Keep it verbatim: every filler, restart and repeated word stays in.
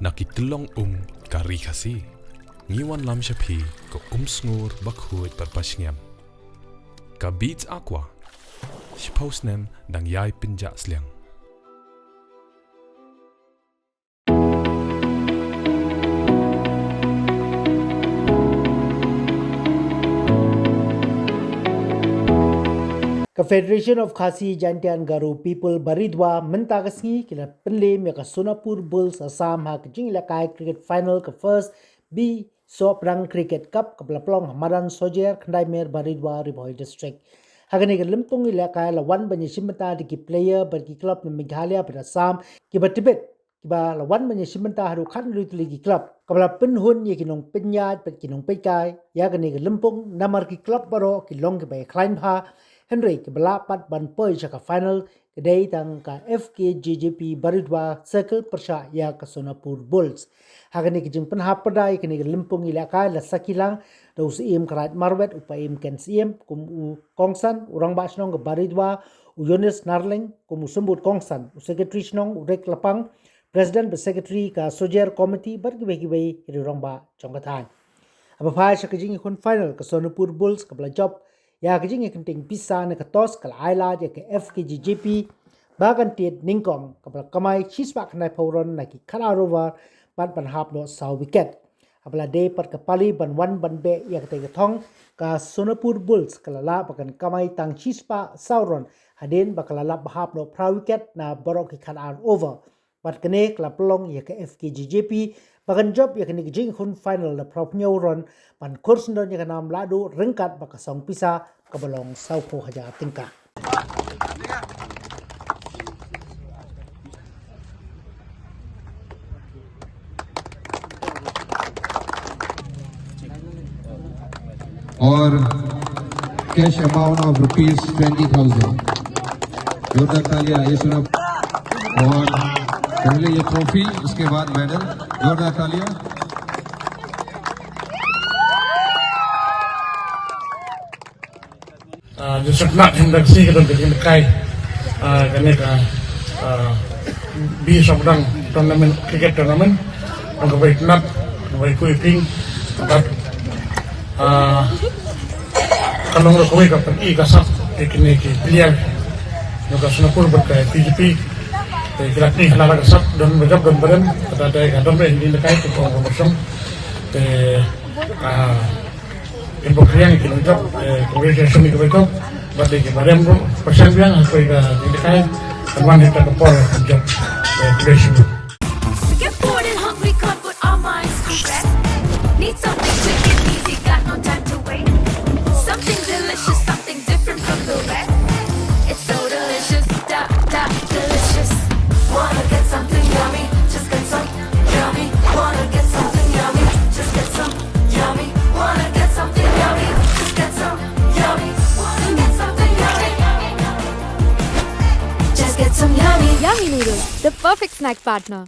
Na ki tyllong um ka ri Khasi, ngi wanlam sha phi ka um sngur bakhuid bad bashngiam. Ka Beats Aqua, shiphew snem dang ïai pynjah sliang. Ka Federation of Khasi Jaintia and Garo People Baridwa mynta ka sngi ki la pynlem ïa ka Sonapur Bulls Assam ha ka jingïalehkai cricket final ka first B Sohpdang Cricket Cup kaba la pynlong ha madan Sohjiar Khyndai Mer Baridwa, Ri Bhoi District. Ha kane ka lympung ïalehkai la wan ban ïashim bynta da ki player bad ki club na Meghalaya bad Assam kiba tbit kiba la wan ban ïashim bynta haduh khathynriew tylli ki club. Kaba la pynhun ïa ki nongpynïaid bad ki nongpeitkai ïa kane ka lympung namar ki club baroh ki long kiba ïakhlaiñ bha, hynrei kiba lah pat ban poi sha ka final ka dei tang ka F K J J P Baridwa Circle pyrshah ïa ka Sonapur Bulls. Ha kane ka jingpynhap pyrda ïa kane ka lympung ïalehkai la sakhi lang da u Syiem ka Raid Marwet, u Paiem Ken Syiem, kum u kongsan, u Rangbah Shnong ka Baridwa, u Yonis Narleng, kum u Symbud kongsan, u Secretary Shnong, u Rick Lapang, President bad Secretary ka Sohjiar Committee bad kiwei kiwei ki rangbah jong ka thaiñ. Haba phai sha ka jingïakhun final, ka Sonapur Bulls kaba la jop ïa ka jingïakynting pisa na ka toss ka la ai lad ïa ka F K J J P ba kan tied nyngkong, kaba la kamai shispah khyndaiphew run na ki khatar over bad ban hap noh saw wicket. Haba la dei pat ka pali ban wan ban beh ïa katei ka thong, ka Sonapur Bulls ka la lah ba kan kamai tang shispah saw run hadien ba ka la lah ba hap noh phra wicket na baroh ki khatar over. Bad kane ka la pynlong ïa ka F K J J P ba kan jop ïa kane ka jingïakhun final da phra phew run ban khur syndon ïa ka nam lahduh ryngkat bad ka song pisa kaba long saw phew hajar tyngka. और cash amount of rupees twenty thousand। जोरदार तालियां, ये सुना। और पहले ये ट्रॉफी, उसके बाद मेडल। जोरदार तालियां। Ah, ju sngewbha hynda ka sngi ka don ka jingïalehkai, ah, kane ka, ah, B Sohpdang tournament, cricket tournament. Don kaba itynnad, kaba ikup iping, bad, ah, ka long ruh kawei ka pyni ka sap ïa kine ki player jong ka Sonapur bad ka F K J J P. Te ki la pyni halor ka sap, don ba jop don ba rem, kata te ka don ba jingïalehkai, ka kong ka bosong. Te, ah, Ki ba khriang ki long jop, eh, congratulations ïa ki ba jop, bad ïa ki ba rem ruh, pyrshang biang ha kawei ka jingïalehkai, kan wan ïa ka por jop, eh, congratulations. Get bored and hungry, can't put our minds to rest. Need something quick and easy, got no time to wait. Something delicious, something different from the rest. It's so delicious, da, da, delicious. Wanna get something yummy, just get some yummy. Wanna get something yummy, just get some yummy. Wanna get something yummy, just get some yummy. Wanna get something yummy. Just get some yummy. Yummy noodles, the perfect snack partner.